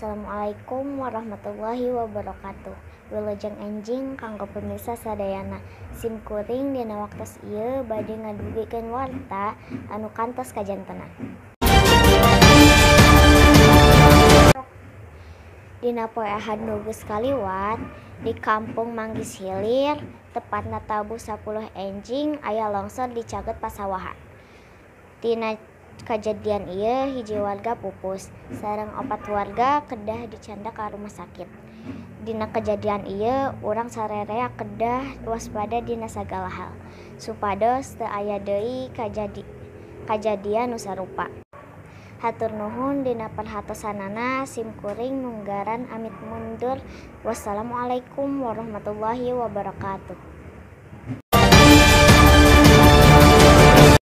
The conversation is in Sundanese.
Assalamualaikum warahmatullahi wabarakatuh. Wilujeng enjing kanggo pemirsa sadayana. Sim kuring dina waktos ieu bade ngadugikeun warta anu kantos kajantenan. Dina poe Ahad nu geus kaliwat di Kampung Manggis Hilir, tepatna tabuh 10 enjing aya longsor di caket pasawahan. Tina kajadian ieu hiji warga pupus, sareng 4 warga kedah dicandak ka rumah sakit. Dina kajadian ieu urang sarerea kedah waspada dina sagala hal, supados teu aya deui kajadian nu sarupa. Hatur nuhun dina perhatosanana, sim kuring munggaran amit mundur. Wassalamualaikum warahmatullahi wabarakatuh.